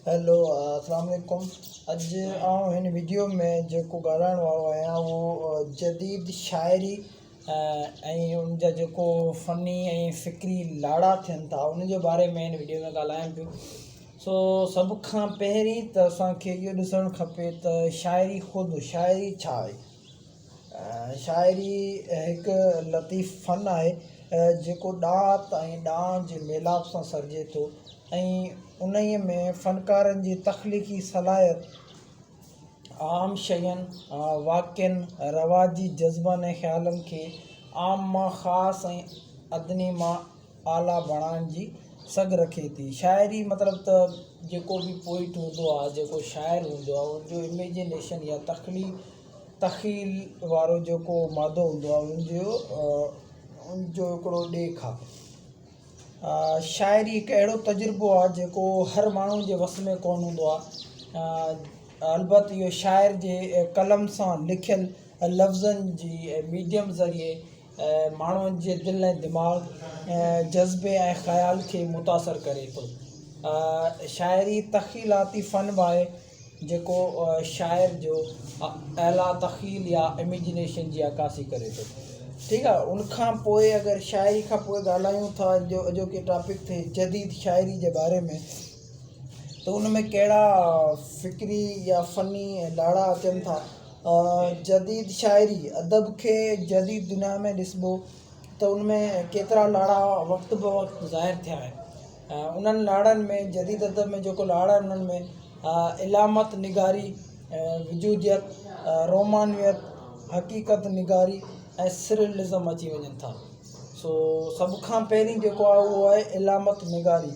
Hello اسلام عليڪم اڄ آئون هن وڊيو ۾ جيڪو ڳالهائڻ وارو آهيان اهو جديد شاعري ۽ ان جا جيڪو فني ۽ فڪري لاڙا ٿين ٿا ان جي باري ۾ هن وڊيو ۾ ڳالهايان پيو سو سڀ کان پهرين ته اسانکي اهو ڏسڻ کپي ته شاعري خود شاعري ڇا آهي شاعري هڪ لطيف فن آهي جيڪو ڏات ۽ ڏانء جي ميلاپ سان سرجي ٿو ۽ انهيء ۾ فنڪارن جي تخليقي صلاحيت عام شين، واقعن، رواجي جذبن ۽ خيالن کي عام مان خاص ۽ ادني مان اعليٰ بڻائڻ جي سگهه رکي ٿي. شاعري مطلب ته جيڪو به پوئٽ هوندو آهي، جيڪو شاعر هوندو آهي، ان جو اميجينيشن يا تخليق تخيل وارو جيڪو مادو هوندو آهي ان جو ان جو هڪڙو ڏيک آهي. شاعري هڪ اهڙو تجربو آهي جيڪو هر ماڻهو جي وس ۾ ڪونه هوندو آهي. البت اهو شاعر جي قلم سان لکيل لفظن جي ميڊيم ذريعي ماڻهن جي دل ۽ دماغ، جذبي ۽ خيال کي متاثر ڪري ٿو. شاعري تخيلاتي فن به آهي، جيڪو شاعر جو اعليٰ تخيل يا اميجنيشن جي عڪاسي ڪري ٿو. ٺيڪ آهي، ان کان پوء اگر شاعري کان پوء ڳالهايون ٿا جو اڄوڪي ٽاپڪ تي جديد شاعري جي باري ۾ ته ان ۾ ڪهڙا فڪري يا فني لاڙا اچن ٿا. جديد شاعري، ادب کي جديد دنيا ۾ ڏسبو ته ان ۾ ڪيترا لاڙا وقت به وقت ظاهر ٿيا آهن. انهن لاڙن ۾ جديد ادب ۾ جيڪو لاڙا آهن انهن ۾ علامت نگاري، وجوديت، رومانويت، حقيقت نگاري ۽ سريلزم اچي وڃن ٿا. سو سڀ کان پهرين جيڪو آهي اهو آهي علامت نگاري.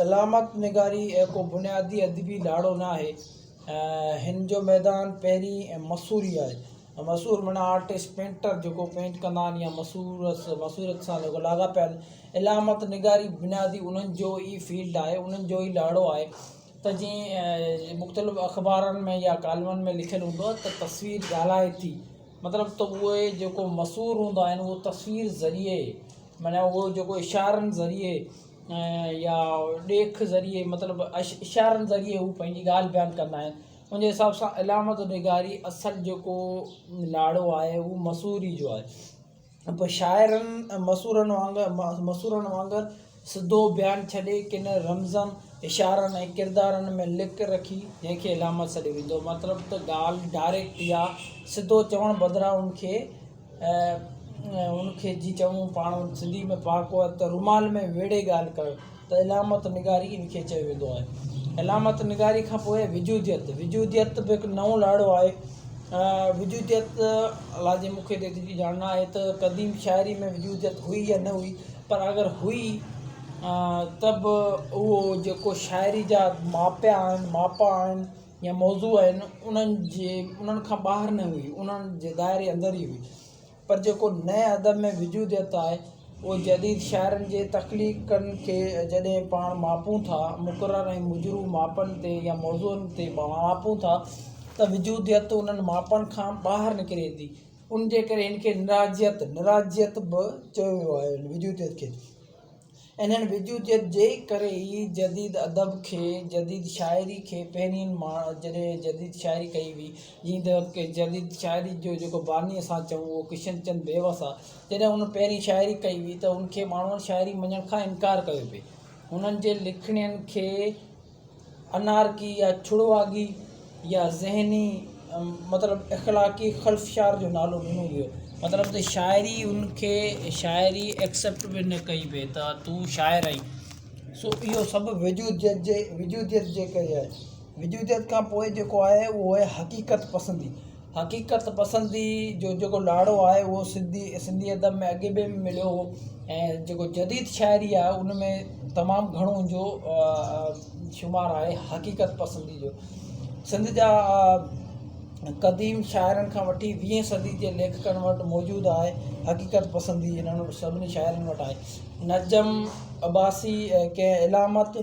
علامت نگاري ڪو بنيادي ادبي لاڙو نه آهي. هن جو ميدان پهرين مصوري آهي. مصور معنيٰ آرٽسٽ پينٽر جيڪو پينٽ ڪندا آهن يا مصور مصوريت سان جيڪو لاڳاپيل علامت نگاري بنيادي انهن جو ئي فيلڊ آهي انهن جو ئي لاڙو آهي ته جيئن مختلف اخبارن ۾ يا ڪالمن ۾ لکيل هوندو آهي ته تصوير ڳالهائي ٿي مطلب ته اهي جيڪو مصور هوندا آهن اهو تصوير ذريعي معنيٰ اهو جيڪو اشارن ذريعي يا ڏيک ذريعي مطلب اشارن ذريعي هو پنهنجي ڳالهه بيان ڪندا آهن ان جي حساب سان علامت نگاري اصل جيڪو لاڙو آهي اهو مصوري جو آهي پوء شاعرن مصورن وانگر مصورن وانگر سڌو بيان ڇڏي ڪن رمزن اشارن ۽ ڪردارن ۾ لڪ رکي جنهن کي علامت سڏيو ويندو مطلب ته ڳالهه ڊائريڪٽ يا سڌو چوڻ بدران ان کي ان کي جي چئون پاڻ سنڌي ۾ پهاڪو آهي ته رومال ۾ ويڙهي ڳالهه ڪرڻ ته علامت نگاري ان کي چيو ويندو آهي. علامت نگاري کان پوء وجوديت، وجوديت به هڪ نئون لاڙو آهي. وجوديت الاء جي مون کي ته ايتري ڄاڻ نه آهي ته قديم شاعري ۾ وجوديت هئي يا نه هئي پر اگر هئي ته به اهو جيڪو شاعري جا ماپيا آهن ماپا آهن يا موضوع آهن انهن جي انهن کان ٻاهر نه هئي انهن جي دائري اندر ئي هئي پر جيڪو نئين ادب ۾ وجوديت آهي اهو جديد شاعرن جي تخليقن کي جڏهن پاڻ ماپون ٿا مقرر ۽ مجروح ماپن تي يا موضوعن تي ماپون ٿا ته وجوديت انهن ماپن کان ٻاهر نڪري ٿي ان جي ڪري هن کي نراجيت نراجيت به چيو ويو آهي وجوديت کي. انهن وجوديت جي ڪري ئي جديد ادب کي، جديد شاعري کي پهرين جڏهن جديد شاعري ڪئي وئي، جيئن ته جديد شاعري جو جيڪو باني اسان چئون اهو ڪشن چند بيوس آ، جڏهن هن پهرين شاعري ڪئي هئي ته هن کي ماڻهن شاعري مڃڻ کان انڪار ڪيو پئي. هنن جي لکڻين کي انارڪي يا ڇڙواڳي يا ذهني مطلب اخلاقي خلفشار جو نالو ڏنو ويو مطلب ته شاعري ان کي شاعري ايڪسيپٽ به نه ڪئي وئي ته تون شاعر آهين سو اهو سڀ وجوديت جي وجوديت جي ڪري آهي وجوديت کان پوء جيڪو آهي اهو آهي حقيقت پسندي حقيقت پسندي جو جيڪو لاڙو آهي اهو سنڌي سنڌي ادب ۾ اڳي به مليو هو ۽ جيڪو جديد شاعري آهي ان ۾ تمام گهڻو ان جو شمار آهي حقيقت پسندي جو سنڌ جا قديم شاعرن کان وٺي ويهين صدي جي ليکڪن وٽ موجود آهي حقيقت پسندي انهن سڀني شاعرن وٽ آهي نجم عباسي ڪنهن علامت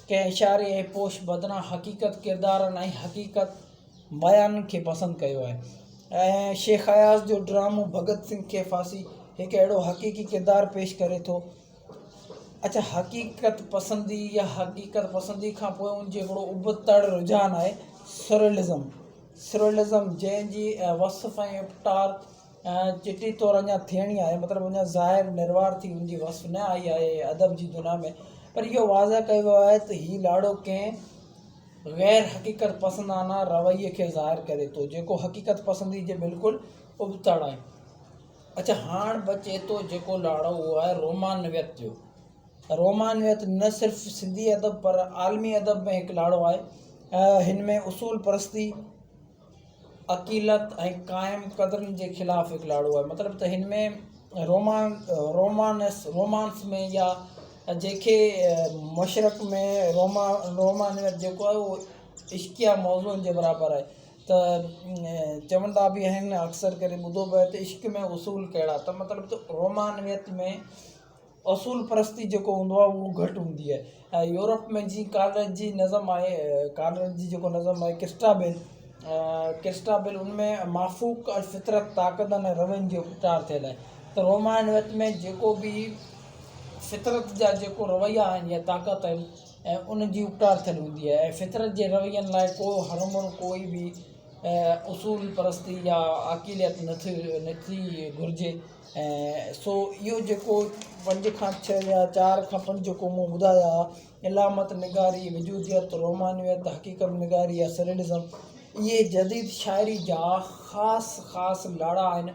ڪنهن اشاري ۽ پوش بدران حقيقت ڪردارن ۽ حقيقت بيانن کي پسند ڪيو آهي ۽ شيخ اياز جو ڊرامو ڀڳت سنگهه کي ڦاسي هڪ اهڙو حقيقي ڪردار پيش ڪري ٿو. اڇا حقيقت پسندي يا حقيقت پسندي کان پوء ان جي هڪڙو ابتڙ رجحان آهي سرئلزم Surrealism جنهن جي وصف ۽ اپٽار چٽي طور اڃا ٿيڻي آهي مطلب اڃا ظاهر نروار ٿي ان جي وصف نه آئي آهي ادب جي دنيا ۾ پر اهو واضح ڪيو ويو آهي ته هي لاڙو ڪنهن غير حقيقت پسندانه رويي کي ظاهر ڪري ٿو جيڪو حقيقت پسندي جي بلڪل ابتڙ آهي. اڇا هاڻ بچي ٿو جيڪو لاڙو اهو آهي رومانويت جو. رومانويت نه صرف سنڌي ادب پر عالمي ادب ۾ هڪ لاڙو آهي. هن ۾ اصول پرستي، عقيلت ۽ قائم قدرن جي خلاف هڪ لاڙو آهي. مطلب ته هن ۾ رومان رومانس رومانس ۾ يا جنهن کي مشرق ۾ روما رومانويت جيڪو آهي اهو عشقيه موضوعن جي برابر آهي ته چوندا به آهن اڪثر ڪري ٻڌو به آهي ته عشق ۾ اصول ڪهڙا ته مطلب ته رومانويت ۾ اصول پرستي جيڪو هوندو آهي اهو گهٽ هوندي آهي ۽ يورپ ۾ جيئن ڪالرج جي نظم آهي ڪالرج جي جيڪو نظم آهي ڪرسٽابيل ڪرسٽابيل ان ۾ مافوق الفطرت طاقتن ۽ روين جو اپٽار ٿيل آهي ته رومانويت ۾ جيڪو به فطرت جا جيڪو رويا آهن يا طاقت آهن ۽ ان جي اپٽار ٿيل هوندي آهي ۽ فطرت جي روين لاء ڪو هروڀرو ڪوئي به اصول پرستي يا عقليت نٿي نٿي گهرجي ۽ سو اهو جيڪو پنج کان ڇهه يا چار کان پنج جيڪو مون ٻڌايا علامت نگاري، وجوديت، رومانويت، حقيقت نگاري يا سريلزم اهي جديد شاعري جا خاص خاص لاڙا آهن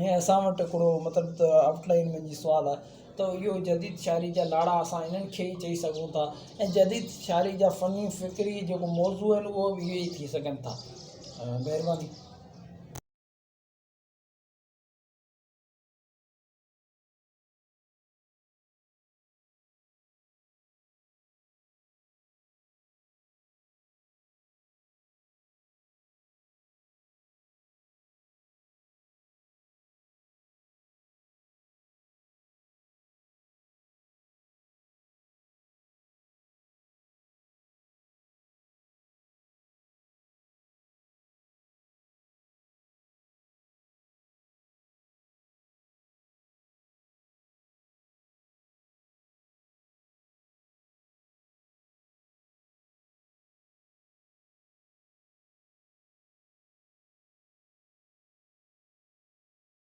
۽ اسان وٽ هڪڙو مطلب ته آئوٽ لائن ۾ جي سوال آهي ته اهو جديد شاعري جا لاڙا اسان انهن کي ئي چئي سگهون ٿا ۽ جديد شاعري جا فني فڪري جيڪو موضوع آهن اهو به اهي ئي ٿي سگهن ٿا مهرباني.